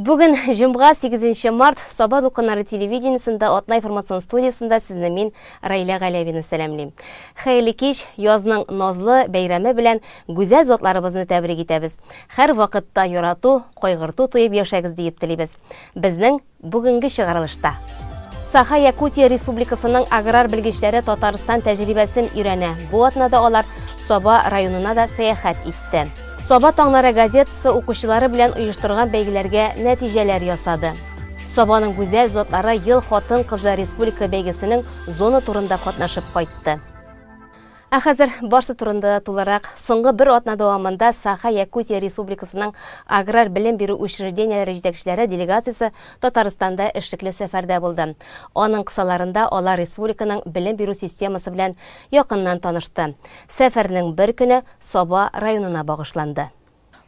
Бүген җомга, 8 март, Саба дулкыннары телевидениесендә Атна информацион студиясендә сезне мин, Раилә Галәвина сәламлим. Хәерле кич, язның назлы бәйрәме белән гүзәл затларыбызны тәбрик итәбез. Һәр вакытта ярату, кайгырту тоеп яшәгез диеп телибез. Безнең бүгенге чыгарылышта. Саха-Якутия Республикасының аграр белгечләре Татарстан тәҗрибәсен өйрәнә. Бу атнада алар Саба районына да сәяхәт итте. Саба таңнары газетасы укучылары белән оештырган бәйгеләргә нәтиҗәләр ясады. Сабаның гүзәл затлары Ел хатын-кызы республика бәйгесенең зона турында катнашып кайтты. Ә хәзер барсы турында да тулырак. Соңгы бер атна дәвамында Саха-Якутия Республикасының аграр белем бирү учреждениеләре җитәкчеләре делегациясе Татарстанда эшлекле сәфәрдә булды. Аның кысаларында алар республиканың белем бирү системасы белән якыннан танышты. Сәфәрнең бер көне Саба районына багышланды.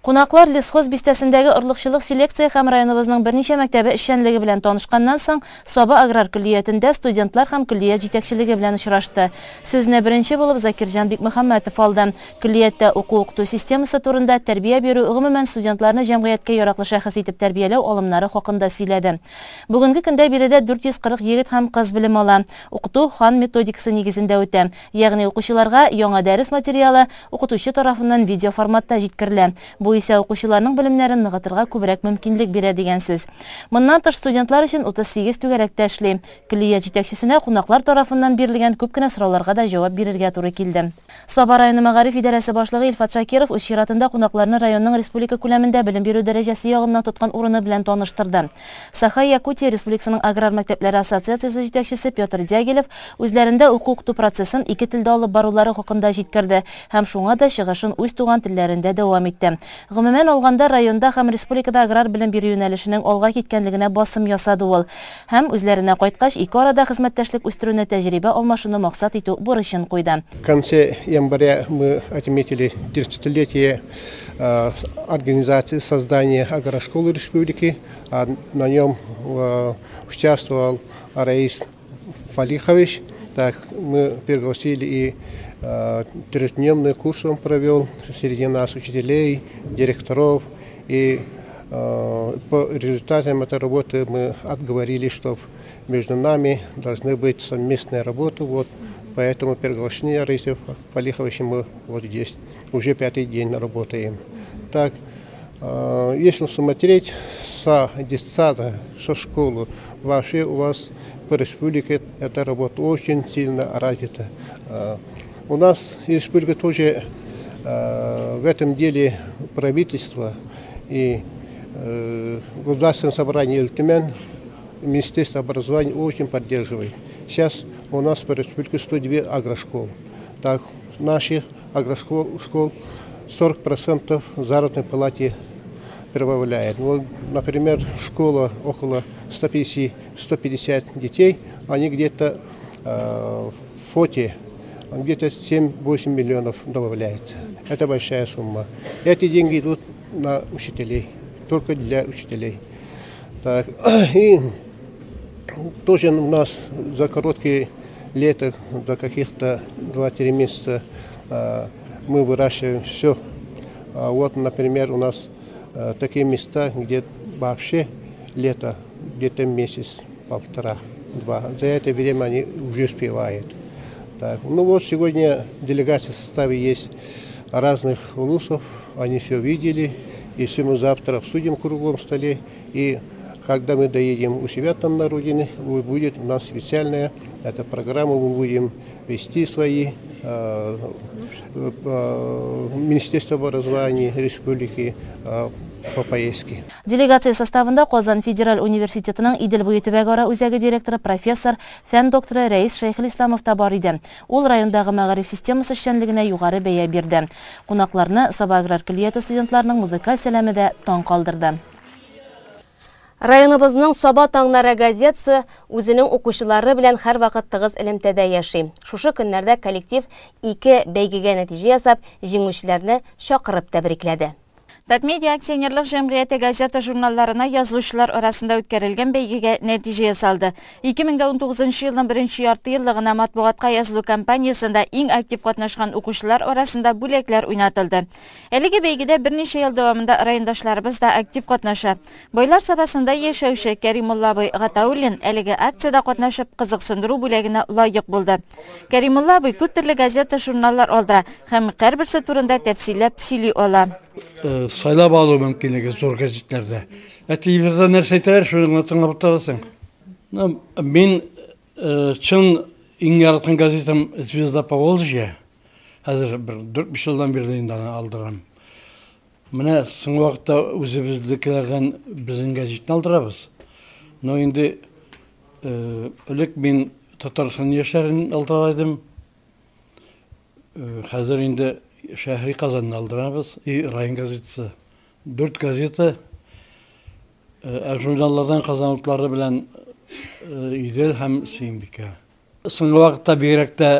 Кунаклар Лесхоз бистәсендәге орлыкчылык селекция һәм районыбызның берничә мәктәбе эшчәнлеге белән танышканнан соң, Саба аграр көллиятендә студентлар һәм көллият җитәкчелеге белән очрашты. Сүзне беренче булып Закирҗан Бикмөхәммәтов алды. Көллияттә уку-укыту системасы турында, тәрбия бирү, гомумән, студентларны җәмгыятькә яраклы шәхес итеп тәрбияләү алымнары хакында сөйләде. Бүгенге көндә биредә 440 егет һәм кыз белем ала. Укыту Хан методикасы нигезендә үтә. Ягъни укучыларга яңа дәрес материалы укытучы тарафыннан видеоформатта җиткерелә. Бу исә укучыларның белемнәрен ныгытырга күбрәк мөмкинлек бирә дигән сүз. Моннан тыш студентлар өчен 38 түгәрәк тә эшли. Көллият җитәкчесенә кунаклар тарафыннан бирелгән күп кенә сорауларга да җавап бирергә туры килде. Саба районы мәгариф идарәсе башлыгы Илфат Шакиров үз чиратында кунакларны районның республика күләмендә белем бирү дәрәҗәсе ягыннан тоткан урыны белән таныштырды. Саха-Якутия Республикасының аграр мәктәпләре ассоциациясе җитәкчесе Петр Дягилев үзләрендә уку-укыту процессын ике телдә алып барулары хакында җиткерде һәм шуңа да чыгышын үз туган телләрендә дәвам итте. Гомумән алганда, районда һәм республикада аграр белем бирү юнәлешенең алга киткәнлегенә басым ясады ул. Һәм, үзләренә кайткач, ике арада хезмәттәшлек үстерүне, тәҗрибә алмашуны максат итү бурычын куйды. В конце января мы отметили 30-летие организации создания агрошколы республики. На нем участвовал Раис Фалихович. Так, мы пригласили и трехдневный курс он провел среди нас, учителей, директоров. И по результатам этой работы мы отговорили, что между нами должны быть совместные работы. Вот, поэтому приглашение Раиса Фалиховича мы вот здесь уже пятый день работаем. Так, если смотреть с детсада, со школы, вообще у вас по республике эта работа очень сильно развита. У нас республика тоже в этом деле правительство и Государственное собрание Ил Түмэн, Министерство образования очень поддерживает. Сейчас у нас по республике 102 агрошколы. Так, наших агрошкол школ 40% заработной плате прибавляет. Ну, например, школа около 150 детей, они где-то в фоте где-то 7-8 миллионов добавляется. Это большая сумма. Эти деньги идут на учителей, только для учителей. Так, и тоже у нас за короткие лето, за каких-то 2-3 месяца мы выращиваем все. Вот, например, у нас такие места, где вообще лето, где-то месяц, полтора, два. За это время они уже успевают. Так, ну вот сегодня делегация в составе есть разных улусов, они все видели, и все мы завтра обсудим в круглом столе, и когда мы доедем у себя там на родине, будет у нас специальная эта программа, мы будем вести свои Министерство образования республики по поездке. Делегация составында Казан федераль университетының Идел буе төбәкара үзәге директоры, профессор, фән докторы Рәис Шәйхелисламов та бар иде. Ул райондагы мәгариф системасы эшчәнлегенә югары бәя бирде. Кунакларны Саба аграр көллияте студентларының музыкаль сәламе дә таң калдырды. Районыбызның Саба таңнары газетасы үзенең укучылары белән һәрвакыт тыгыз элемтәдә яши. Шушы көннәрдә коллектив ике бәйгегә нәтиҗә ясап, җиңүчеләрне чакырып тәбрикләде. Татмедиа акционерлык җәмгыяте газета журналларына язылучылар арасында үткәрелгән бәйгегә нәтиҗә ясалды. 2019 елның беренче ярты еллыгына матбугатка язылу кампаниясендә иң актив катнашкан укучылар арасында бүләкләр уйнатылды. Әлеге бәйгедә берничә ел дәвамында райондашларыбыз да актив катнаша. Байлар Сабасында яшәүче Кәримулла абый Гатауллин әлеге акциядә катнашып кызыксындыру бүләгенә лаек булды. Кәримулла абый күп төрле газета, журналлар алдыра һәм һәрберсе турында тәфсилләп сөйли ала. Сайлап алу мөмкинлеге зур гәзитләрдә. Ә телевизорда нәрсә әйтәләр, шуны гына тыңлап утырасың. Мин чын иң яраткан газетам «Звезда Поволжья». Хәзер бер 4-5 елдан бирле инде аны алдырам. Менә соңгы вакытта үзебезнекеләрдән безнең гәзитне алдырабыз. Но инде элек мин Татарстан яшьләрен алдыра идем. Хәзер инде Шәһри Казанны алдырабыз и район газетасы. 4 газета, ә журналлардан Казан утлары белән Идел һәм Сөембикә. Соңгы вакытта бигрәк тә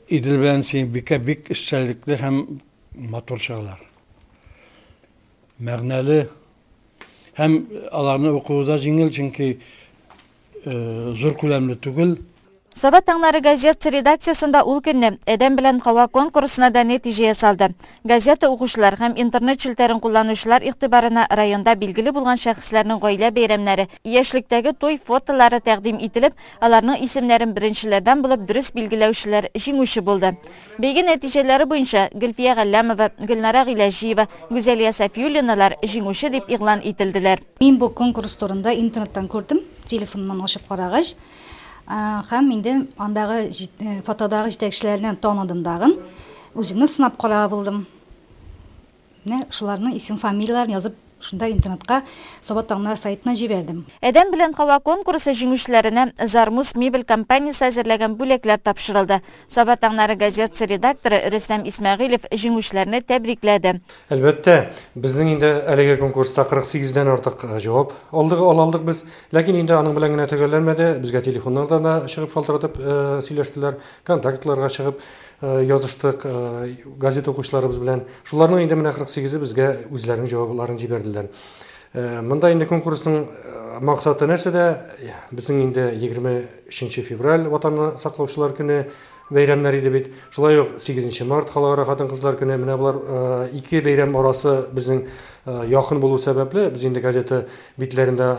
Идел белән Сөембикә бик эшчәнлекле һәм матур чыгалар. Мәгънәле һәм аларны укуы да җиңел, чөнки зур күләмле түгел. Саба таңнары газетасы редакциясендә ул көнне Әдәм белән Хава конкурсына да нәтиҗә ясалды. Газета укучылар һәм интернет челтәрен кулланучылар игътибарына районда билгеле булган шәхесләрнең гаилә бәйрәмнәре, яшьлектәге туй фотолары тәкъдим ителеп, аларның исемнәрен беренчеләрдән булып дөрес билгеләүчеләр җиңүче булды. Бәйге нәтиҗәләре буенча Гөлфия Галләмова, Гөлнара Гыйләҗиева, Гүзәлия Сафиуллиналар җиңүче дип игълан ителделәр. Мин бу конкурс турында интернеттан күрдем, телефоннан ачып карагач. Һәм инде андагы фотодагы җитәкчеләрне таныдым дагын, үземне сынап карап булдым. Менә шуларның исем фамилияләрен язып, шунда интернетка Саба таңнары сайтына җибәрдем. Әдәм белән Хава конкурсы җиңүчеләренә Зармус мебель компаниясе әзерләгән бүләкләр тапшырылды. Саба таңнары газетасы редакторы Рөстәм Исмәгыйлев җиңүчеләрне тәбрикләде. Әлбәттә, безнең инде әлеге конкурста 48-дән артык җавап алдык, ала алдык без. Ләкин инде аның белән генә төгәлләнмәде. Безгә телефоннардан да чыгып шалтыратып сөйләштеләр, контактларга чыгып языштык газета укучыларыбыз белән. Шуларның инде менә 48-е безгә үзләренең җавапларын җибәрделәр. Монда инде конкурсның максаты нәрсәдә? Безнең инде 23 февраль Ватанны саклаучылар көне бәйрәмнәр иде бит. Шулай ук 8 март халыкара хатын-кызлар көне. Менә болар ике бәйрәм арасы безнең якын булу сәбәпле, без инде газета битләрендә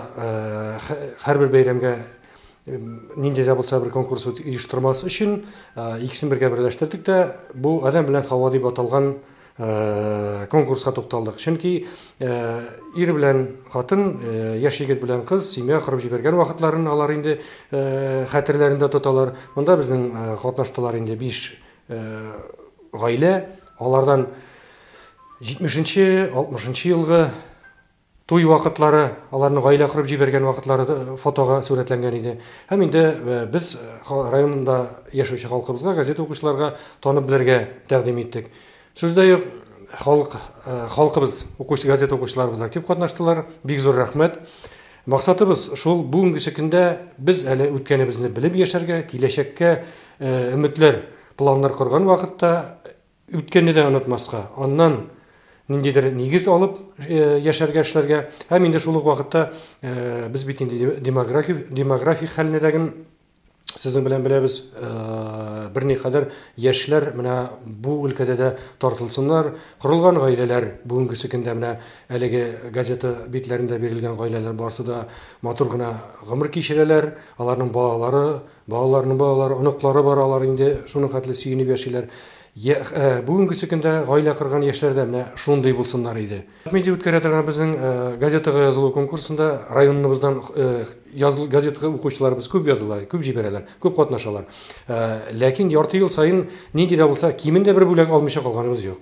һәрбер бәйрәмгә нинди дә булса бер конкурс оештырмас өчен икесен бергә берләштердек тә, бу Адәм белән Хава дип аталган конкурска тукталдык. Чөнки ир белән хатын, яшь егет белән кыз семья корып җибәргән вакытларын алар инде хәтерләрендә тоталар. Монда безнең катнаштылар инде 5 гаилә, алардан 70-нче, 60-нчы елгы туй вакытлары, аларны гаилә корып җибәргән вакытлары фотога сурәтләнгән иде. Һәм инде без районда яшәүче халкыбызга, газета укучыларга танып белергә тәкъдим иттек. Сүз дә юк, халкыбыз, укучы, газета укучыларыбыз актив катнаштылар. Бик зур рәхмәт. Максатыбыз шул, бүгенге көндә без әле үткәнебезне белеп яшәргә, киләчәккә өметләр, планнар корган вакытта үткәнне дә онытмаска, аннан ниндидер нигез алып яшәргә, эшләргә. Һәм инде шул ук вакытта без бит инде демографик хәлне дә сезнең белән беләбез, берникадәр яшьләр менә бу өлкәдә дә тартылсыннар. Корылган гаиләләр бүгенге көндә менә әлеге газета битләрендә бирелгән гаиләләр барысы да матур гына гомер кичерәләр. Аларның балалары, балаларының балалары, оныклары бар, алар инде шуның хәтле сөенеп яшиләр. Бүгенге көндә гаилә корган яшьләр дә менә шундый булсыннар иде. Медиа үткәрә торган безнең газетага язылу конкурсында районыбыздан газета укучыларыбыз күп языла, күп җибәрәләр, күп катнашалар. Ләкин ярты ел саен нинди дә булса кимендә бер бүләк алмыйча калганыбыз юк.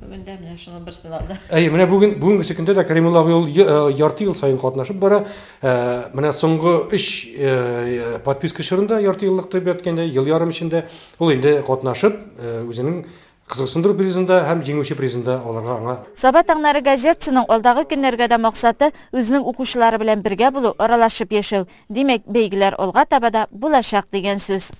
Бүген дә менә шуның берсен алды. Әйе, менә бүгенге көндә дә Кәримулла абый ул ярты ел саен катнашып бара. Менә соңгы 3 подписка чорында ярты еллык дип әйткәндә, ел ярым эчендә ул инде катнашып, үзенең кызыксындыру призында һәм җиңүче призында аларга аңа. Саба таңнары газетасының алдагы көннәргә дә максаты үзенең укучылары белән бергә булу, аралашып яшәү. Димәк, бәйгеләр алга таба да булачак дигән сүз.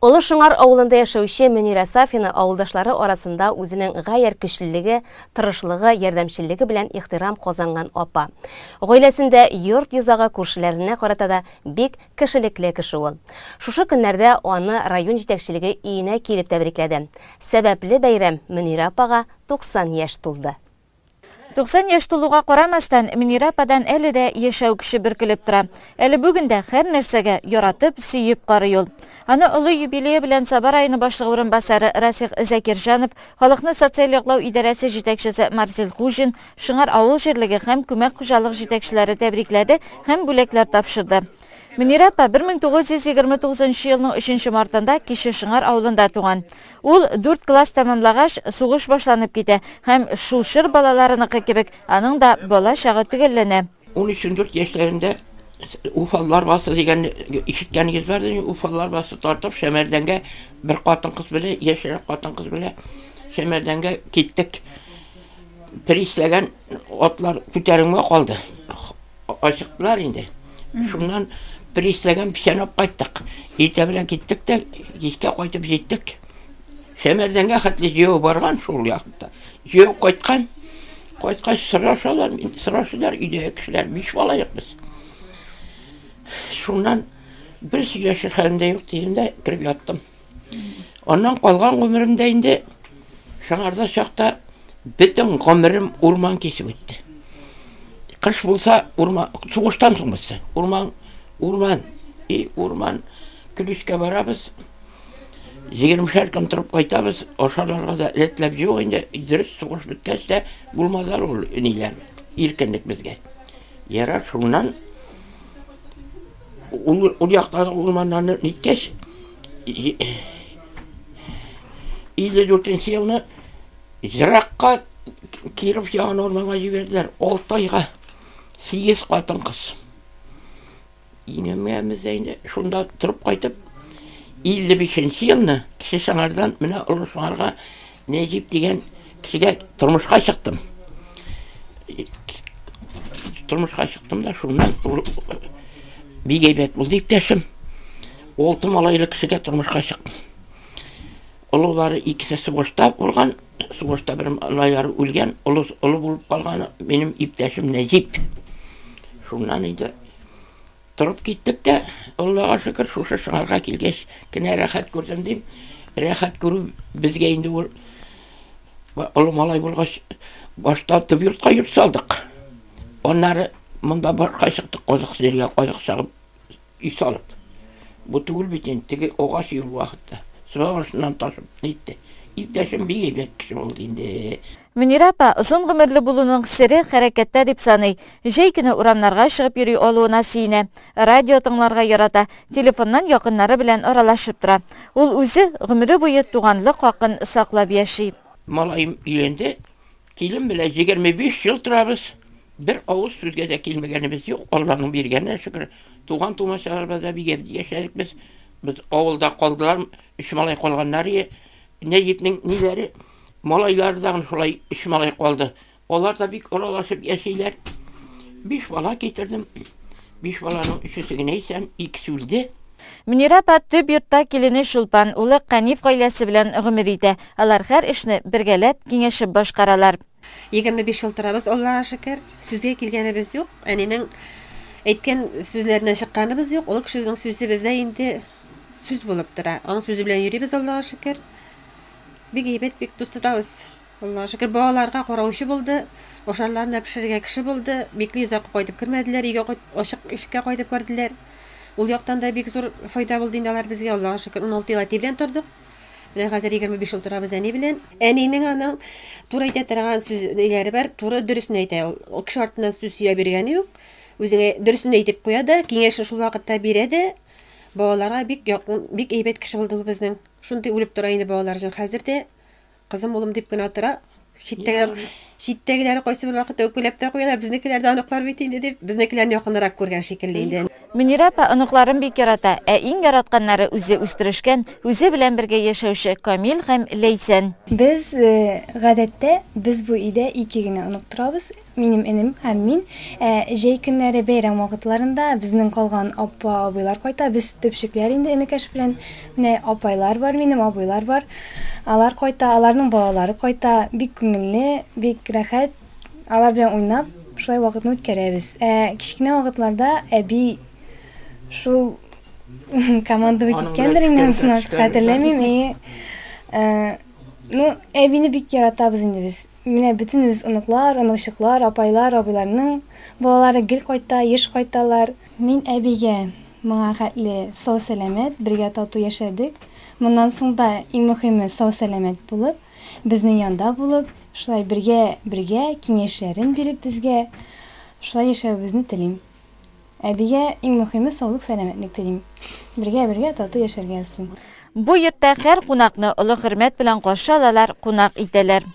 Олы Шыңар авылында яшәүче Мөнирә Сафина авылдашлары арасында үзенең гаять көчлелеге, тырышлыгы, ярдәмчеллеге белән ихтирам казанган апа. Гаиләсендә йорт йозагы, күршеләренә карата да бик кешелекле кеше ул. Шушы көннәрдә аны район җитәкчелеге өенә килеп тәбрикләде. Сәбәпле бәйрәм Мөнирә апага 90 яшь тулды. 90 яшь тулуга карамастан, Мөнирә ападан әле дә яшәү көче бөркелеп тора. Әле бүген дә һәр нәрсәгә яратып, сөеп карый ул. Аны олы юбилее белән Саба районы башлыгы урынбасары Расих Закирҗанов, халыкны социаль яклау идарәсе җитәкчесе Марсель Хуҗин, Шыңар авыл җирлеге һәм күмәк хуҗалык җитәкчеләре тәбрикләде һәм бүләкләр тапшырды. Мөнирә апа 1929 елның 3 мартында Кече Шыңар авылында туган. Ул 4 класс тәмамлагач, сугыш башланып китә һәм шул чор балаларыныкы кебек аның да бала чагы төгәлләнә. 13-14 яшьләрендә Уфаллар басы дигән ишеткәнегез бардыр, Уфаллар басы тартып Шәмәрдәнгә бер хатын-кыз белән, яшьрәк хатын-кыз белән Шәмәрдәнгә киттек. Присләгән атлар күтәренмә калды. Ачыктылар инде. Шуннан присләгән печән алып кайттык. Иртә белән киттек тә, кичкә кайтып җиттек. Шәмәрдәнгә хәтле җәяү барган шул якта. Җәяү кайткан. Кайткач сорашалар, сорашалар өйдәге кешеләр, биш бала юк без. Шуннан бер сөйләшер хәлем дә юк дидем дә кереп яттым. Аннан калган гомеремдә инде Шаңарда чакта бөтен гомерем урман кисеп үтте. Кыш булса, урман, сугыштан соң булса, урман, урман, и урман, Көлүчкә барабыз, 20-шәр көн торып кайтабыз, ашарларга да рәтләп юк инде, дөрес сугыш беткәч тә булмадылар ул ниләр, иркенлек безгә. Ярар, шуннан ул, ул яктагы урманнарны ниткәч, 54 елны Зиракка Киров ягына урманга җибәрделәр, 6 айга, 8 хатын-кыз. Инәмәмез дә инде шунда торып кайтып, 55 елны Кече Шыңардан менә Олы Шыңарга Нәҗип дигән кешегә тормышка чыктым. Тормышка чыктым да шуннан бик әйбәт булды иптәшем. Алты малайлы кешегә тормышка чыктым. Олылары икесе сугышта булган, сугышта бер малайлары үлгән, олы, олы булып калган минем иптәшем Нәҗип. Шуннан инде торып киттек тә, Аллага шөкер, шушы Шыңарга килгәч кенә рәхәт күрдем дим. Рәхәт күрү безгә инде ул олы малай булгач, башта төп йортка йорт салдык. Аннары монда башка чыктык, казык җиргә казык чагып өй салып. Бу түгел бит инде, теге агач өй ул вакытта. Сыба башыннан ташып нитте. Иптәшем бик әйбәт кеше булды инде. Мөнирә апа озын гомерле булуның сере хәрәкәттә дип саный. Җәй көне урамнарга чыгып йөри алуына сөенә. Радио тыңларга ярата, телефоннан якыннары белән аралашып тора. Ул үзе гомере буе туганлык хакын саклап яши. Малаем өйләнде. Килен белән 25 ел торабыз. Бер авыз сүзгә дә килмәгәнебез юк. Алланың биргәненә шөкер. Туган тумачаларыбыз да бик әйбәт яшәдек без. Без авылда калдылар, өч малай калганнар ие. Нәҗипнең ниләре, малайлары да шулай өч малай калды. Алар да бик аралашып яшиләр. Биш бала китердем. Биш баланың өчесе генә исән, икесе үлде. Мөнирә апа төп йортта килене Чулпан, улы Каниф гаиләсе белән гомер итә. Алар һәр эшне бергәләп, киңәшеп башкаралар. 25 ел торабыз, Аллага шөкер. Сүзгә килгәнебез юк. Әнинең әйткән сүзләреннән чыкканыбыз юк. Олы кешенең сүзе бездә инде сүз булып тора. Аның сүзе белән йөрибез, Аллага шөкер. Бик әйбәт, бик дус торабыз. Аллага шөкер, балаларга караучы булды, ашарларын да пешерергә кеше булды. Бикле йозакка кайтып кермәделәр, өйгә кайт, ачык ишеккә кайтып керделәр. Ул яктан да бик зур файда булды инде алар безгә, Аллага шөкер. 16 ел әти белән тордык. Менә хәзер 25 ел торабыз әни белән. Әнинең аның туры әйтә торган сүз ниләре бар, туры дөресен әйтә ул. Ул кеше артыннан сүз сөя биргәне юк. Үзеңә дөресен әйтеп куя да, киңәшен шул вакытта бирә дә. Балаларга бик якын, бик әйбәт кеше булды ул безнең. Шундый үлеп тора инде балалар өчен. Хәзер дә кызым, улым дип кенә тора. Читтәгеләр, читтәгеләре кайсы бер вакытта үпкәләп тә куялар, безнекеләр дә оныклар бит инде дип, безнекеләрне якынрак күргән шикелле инде. Мөнирә апа оныкларын бик ярата, ә иң яратканнары үзе үстерешкән, үзе белән бергә яшәүче Камил һәм Ләйсән. Без, гадәттә, без бу өйдә ике генә онык торабыз, минем энем һәм мин. Ә җәй көннәре, бәйрәм вакытларында безнең калган апа, абыйлар кайта. Без төпчекләр инде энекәш белән. Менә апайлар бар минем, абыйлар бар. Алар кайта, аларның балалары кайта. Бик күңелле, бик рәхәт. Алар белән уйнап, шулай вакытны үткәрәбез. Ә кечкенә вакытларда әби шул командовать иткәндер инде, анысын артык хәтерләмим. Әйе. Ну, әбине бик яратабыз инде без. Менә бөтенебез оныклар, оныкчыклар, апайлар, абыйларның балалары гел кайта, еш кайталар. Мин әбигә моңа хәтле сау-сәламәт, бергә тату яшәдек. Моннан соң да иң мөхиме сау-сәламәт булып, Безнең янда булып, шулай бергә бергә киңәшләрен биреп безгә шулай яшәвебезне телим. Әбигә иң мөхиме саулык сәламәтлек телим. Бергә бергә тату яшәргә язсын. Бу йортта һәр кунакны олы хөрмәт белән каршы алалар, кунак итәләр.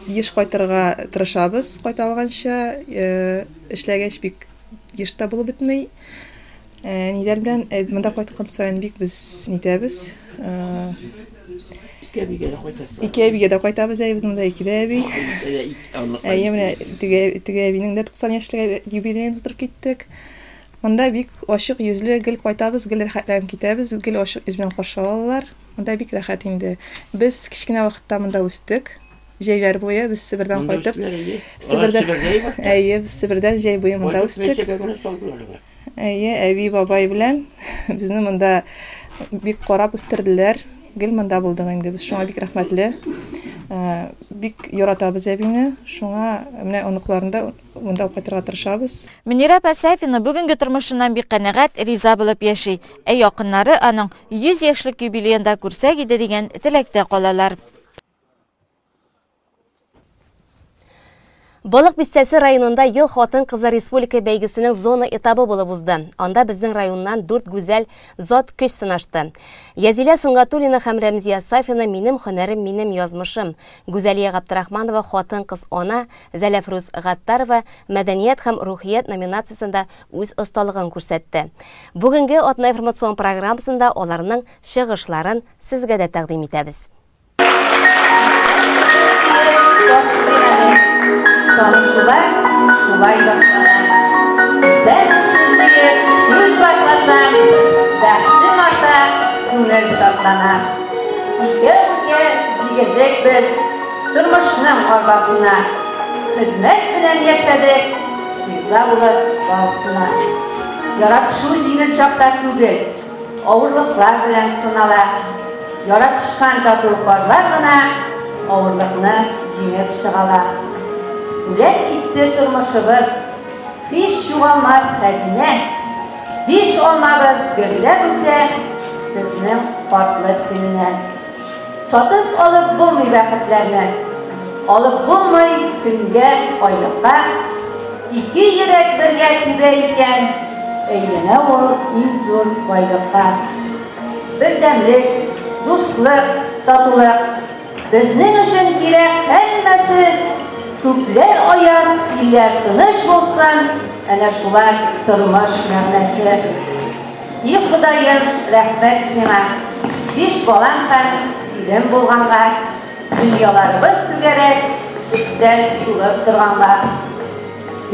Еш кайтырга тырышабыз, кайта алганча. Эшләгәч бик еш та булып бетми. Әниләр белән монда кайткан саен бик без нитәбез. Ике әбигә дә кайтасыз. Ике әбигә дә кайтабыз, әй, без монда ике дә әби. Әйе, менә теге, теге әбинең дә 90 яшьлек юбилеен уздырып киттек. Монда бик ачык йөзле, гел кайтабыз, гел рәхәтләнеп китәбез, гел ачык йөз белән каршы алалар. Монда бик рәхәт инде. Без кечкенә вакытта монда үстек. Җәйләр буе без Себердән кайтып, Себердә, әйе, без Себердән җәй буе монда үстек. Әйе, әби, бабай белән безне монда бик карап үстерделәр. Гел монда булдык инде. Без шуңа бик рәхмәтле. Бик яратабыз әбине. Шуңа менә оныкларны да монда алып кайтырга тырышабыз. Мөнирә апа Сафина бүгенге тормышыннан бик канәгать, риза булып яши. Ә якыннары аның 100 яшьлек юбилеен да күрсәк иде дигән теләктә калалар. Балык Бистәсе районында Ел хатын-кызы республика бәйгесенең зона этабы булып узды. Анда безнең районнан дүрт гүзәл зат көч сынашты. Язилә Сөнгатуллина һәм Рәмзия Сафина Минем һөнәрем, минем язмышым. Гүзәлия Габдрахманова Хатын-кыз ана, Зәләфрүз Гаттарова Мәдәният һәм рухият номинациясендә үз осталыгын күрсәтте. Бүгенге атна информацион программасында аларның чыгышларын сезгә дә тәкъдим итәбез. Танышулар шулай башлана. Исәнмесез диеп сүз башласаң, бәхтең арта, күңел шатлана. Икәү бергә җигелдек без тормышның арбасына. Хезмәт белән яшәдек, риза булып барысына. Яратышу җиңел чакта түгел, Авырлыклар белән сынала. Яратышкан тату парлар гына авырлыкны җиңеп чыгала. Бүләк итте тормышыбыз, һич югалмас хәзинә. Биш алмабыз гөрләп үсә безнең картлык көненә. Сатып алып булмый бәхетләрне, Алып булмый көнгә, айлыкка. Ике йөрәк бергә тибә икән, Әйләнә ул иң зур байлыкка. Бердәмлек, дуслык, татулык, Безнең өчен кирәк һәммәсе. Күкләр аяз, илләр тыныч булсын, Әнә шулар тормыш мәгънәсе. И Ходаем, рәхмәт сиңа, Биш балам һәм ирем булганга, Дөньяларыбыз түгәрәк, өстәл тулып торганга.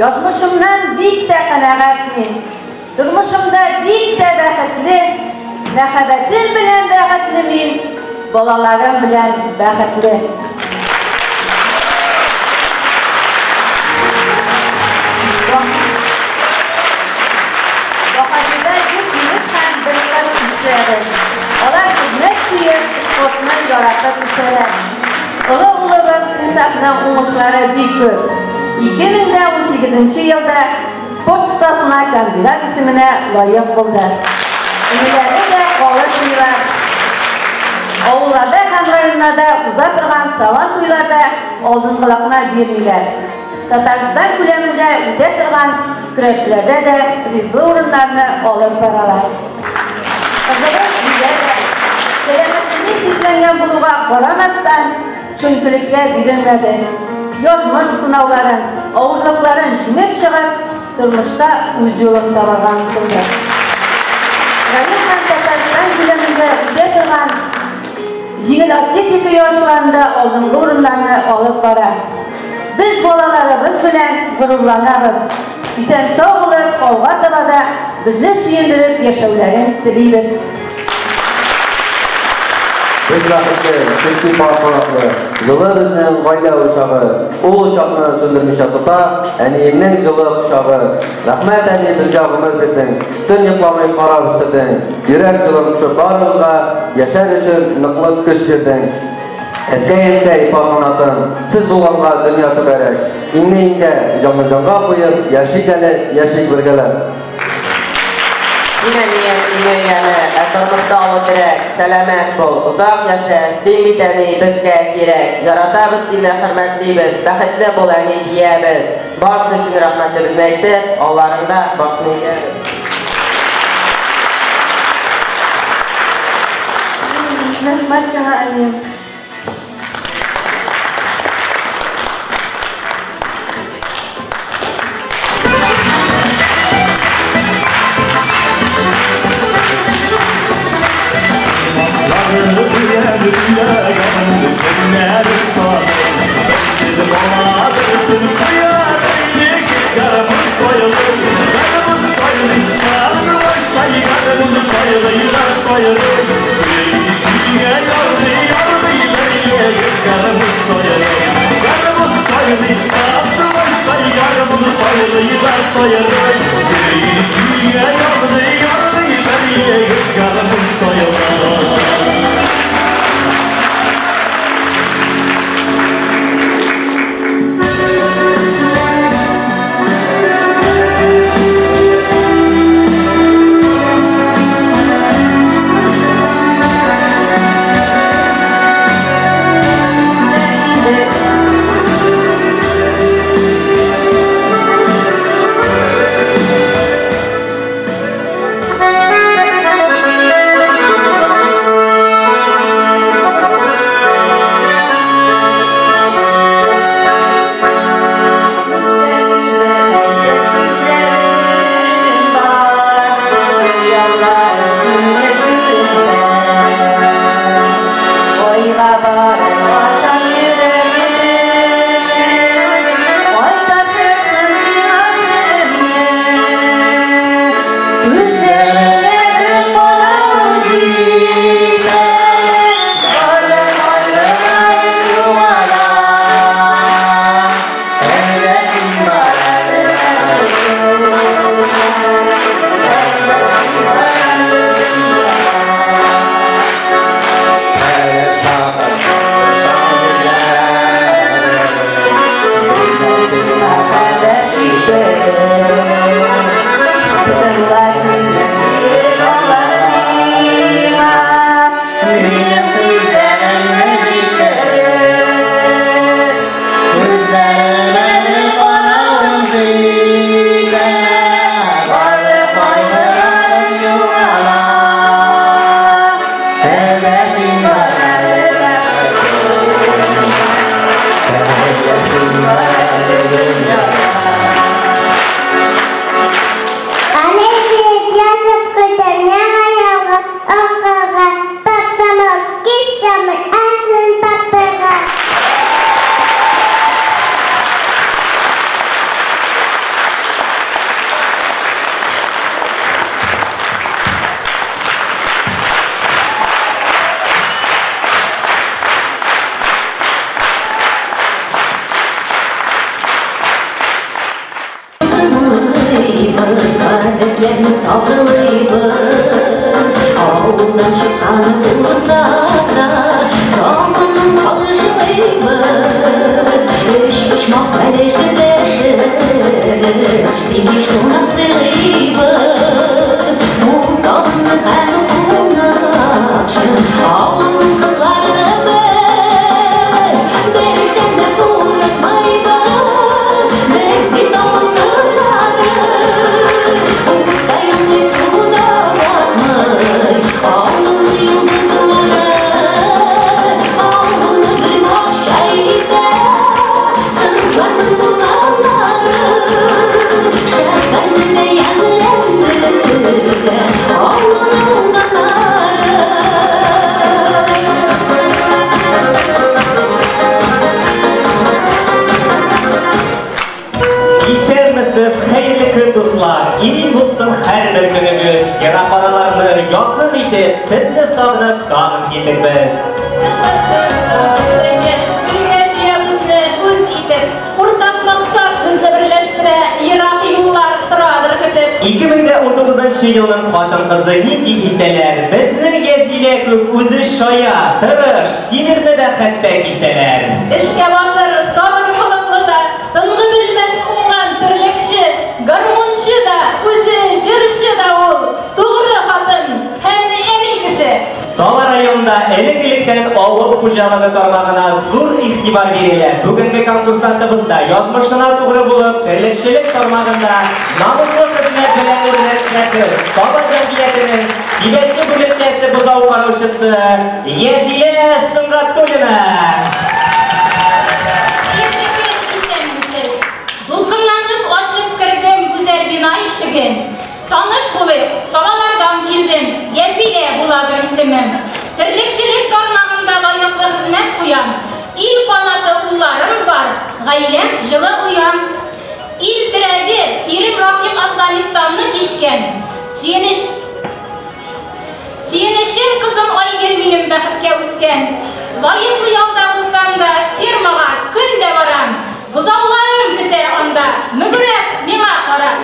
Язмышымнан бик тә канәгать мин, Тормышымда бик тә бәхетле, Мәхәббәтем белән бәхетле мин, Балаларым белән бәхетле. Бакасында дүрт егет һәм бер кыз үстерәбез. Алар хезмәт сөеп, спортны яратып үсәләр. Олы улыбыз Инсафның уңышлары бик күп. 2018 елда спорт остасына кандидат исеменә лаек булды. Энеләре дә калышмыйлар. Авылларда һәм районнарда уза торган сабан туйларда алдынгылыкны бирмиләр. Татарстан күләмендә үтә торган көрәшләрдә дә призлы урыннарны алып баралар. Кызыбыз Дилә дә, сәламәтлеге чикләнгән булуга карамастан, төшенкелеккә бирелмәде. Язмыш сынауларын, авырлыкларын җиңеп чыгып, тормышта үз юлын табарга омтылды. Район һәм Татарстан күләмендә үтә торган җиңел атлетика ярышларында алдынгы урыннарны алып бара. Без балаларыбыз белән горурланабыз. Исән-сау булып, алга таба да безне сөендереп яшәүләрен телибез. Без бәхетле, чөнки пар канатлы, җылы безнең гаилә учагы. Ул учакны сүндермичә тота әниемнең җылы кочагы. Рәхмәт, әни, безгә гомер бирдең, төн йокламый карап үстердең. Йөрәк җылың кушып барыбызга, яшәр өчен ныклы көч бирдең. Әткәй, әнкәй, пар канатым, сез булганга дөнья түгәрәк. Иңне иңгә, җанны җанга куеп, яшик әле, яшик бергәләп. Син әнием, иңең яме, ә тормышта олы терәк. Сәламәт бул, озак яшә, син бит әни, безгә кирәк. Яратабыз сине, хөрмәтлибез, бәхетле бул, әни, диябез. Барысы өчен рәхмәтебезне әйтеп, алларыңда башны иябез. Рәхмәт сиңа, әнием. килдек, сезне сагынып тагын килдек без. Бергә җыя безне үз итеп, уртак максат безне берләштерә, ерак юллар торадыр көтеп. 2019 елның хатын-кызы нинди кисәләр? Безнең Язилә күк үзе чая, тырыш, тимерне дә хәтта кисәләр. Эшкә батыр, сабыр холыклы да, тынгы белмәс уңган терлекче, гармунчы да, үзе җырчы да ул, тугры хатын һәм әни кеше. Саба районында элек-электән авыл хуҗалыгы тармагына зур игътибар бирелә. Бүгенге конкурсантыбыз да язмышына тугры булып, терлекчелек тармагында намуслы хезмәт белән үрнәк шәхес, Саба җәмгыятенең Кибәче бүлекчәсе бозау караучысы Язилә Сөнгатуллина. Исәнмесез. Дулкынланып ачып кердем гүзәл бина ишеген. Таныш булыйк, Сабалардан килдем, Язилә буладыр исемем. Терлекчелек тармагында лаеклы хезмәт куям. Ил канаты улларым бар, гаиләм җылы оям. Ил терәге, ирем Рафик Афганистанны кичкән. Сөенеч Сөенечем кызым Айгөл минем бәхеткә үскән. Лаеклы ялда булсам да, фермага көн дә барам. Бозауларым көтә анда, мөгрәп миңа карап.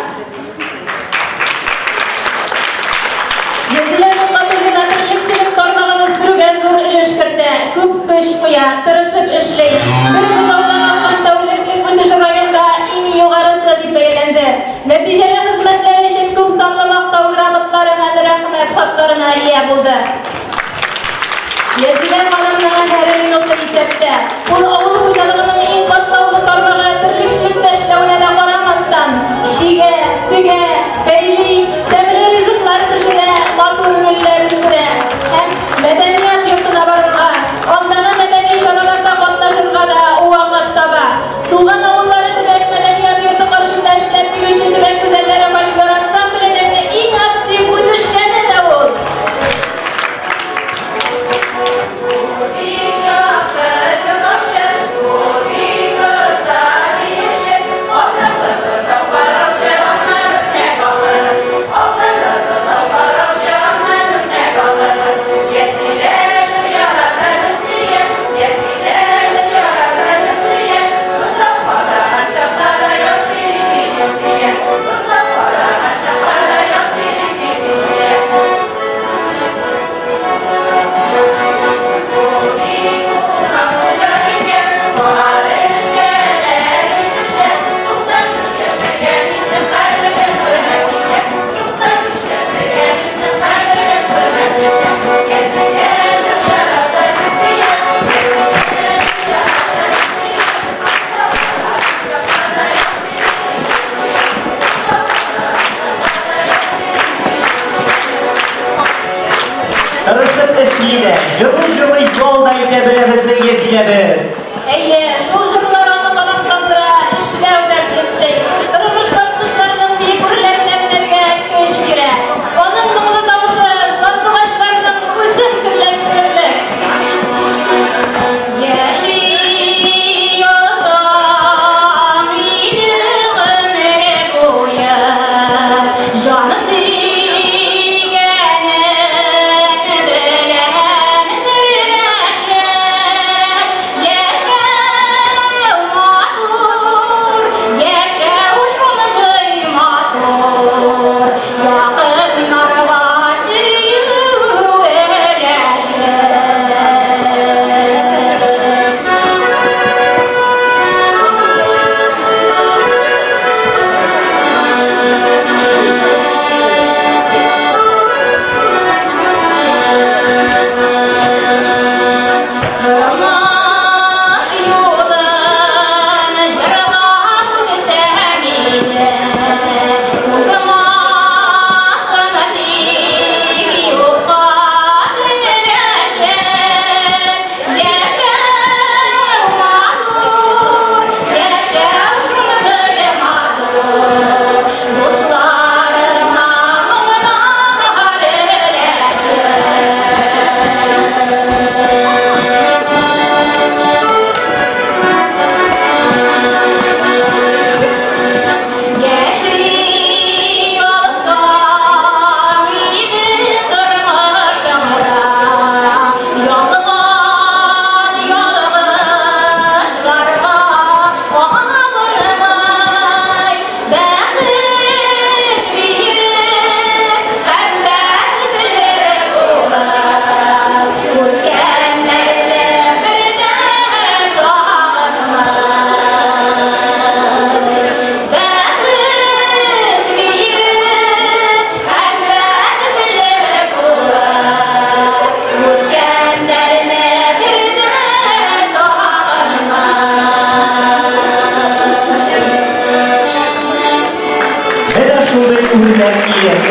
Язилә Сөнгатуллина терлекчелек тармагын үстерүгә зур өлеш кертә, күп көч куя, тырышып эшли. Бер бозаудан алган тәүлеклек үсеше районда иң югарысы дип бәяләнде. Нәтиҗәле хезмәтләре өчен күп санлы мактау грамоталары һәм рәхмәт хатларына ия булды. Язилә ханымның һәр минуты исәптә. Ул авыл хуҗалыгының иң катлаулы тармагы терлекчелектә эшләвенә дә карамастан, чигә, тегә, бәйли, тәмле ризыклар пешерә, матур гөлләр үстерә һәм мәдәният йортына барырга, андагы мәдәни чараларда катнашырга да вакыт таба. Туган авыллары төбәк мәдәният йорты каршында эшләп килүче төбәк гүзәлләре фольклор ансамбленең иң актив үзешчәне дә ул. Тырышып эшли дә, җылы-җылы ял да итә белә безнең Язиләбез. Әйе, шул җырлар аны канатландыра, эшләү дәрте өсти. Тормыш баскычларының биек үрләренә менәргә көч бирә. Аның моңлы тавышы сандугачларның үзен көнләштерерлек. Яши алсам иде гомер буе, җаны сөйгәнем белән серләшеп.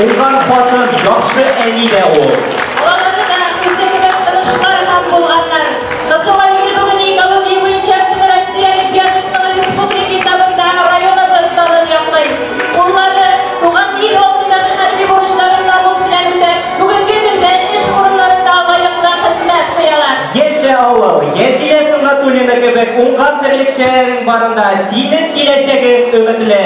уңган хатын, яхшы әни дә ул. Балалары да үзе кебек тырышлар һәм булганнар. Кызы Айгөл бүген экология буенча Бөтенроссия олимпиадасының республика этабында районыбыз данын яклый. Уллары туган ил алдындагы хәрби бурычларын намус белән үтәп, бүгенге көндә эш урыннарында лаеклы хезмәт куялар. Яшә, авыл, Язилә Сөнгатуллина кебек уңган терлекчеләрең барында синең киләчәгең өметле.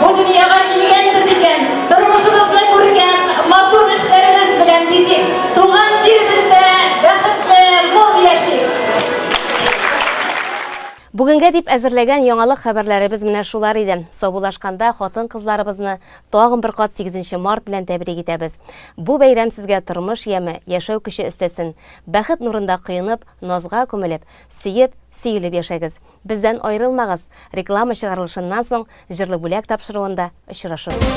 Бу дөньяга килгәнбез икән, тормышыбызны күркәм, матур эшләребез белән бизик, туган җиребездә бәхетле, мул яшик! Бүгенгә дип әзерләгән яңалык хәбәрләребез менә шулар иде. Саубуллашканда хатын-кызларыбызны тагын бер кат 8 март белән тәбрик итәбез. Бу бәйрәм сезгә тормыш яме, яшәү көче өстәсен. Бәхет нурында коенып, назга күмелеп, сөеп, сөелеп яшәгез. Бездән аерылмагыз. Реклама чыгарылышыннан соң Җырлы бүләк тапшыруында очрашырбыз.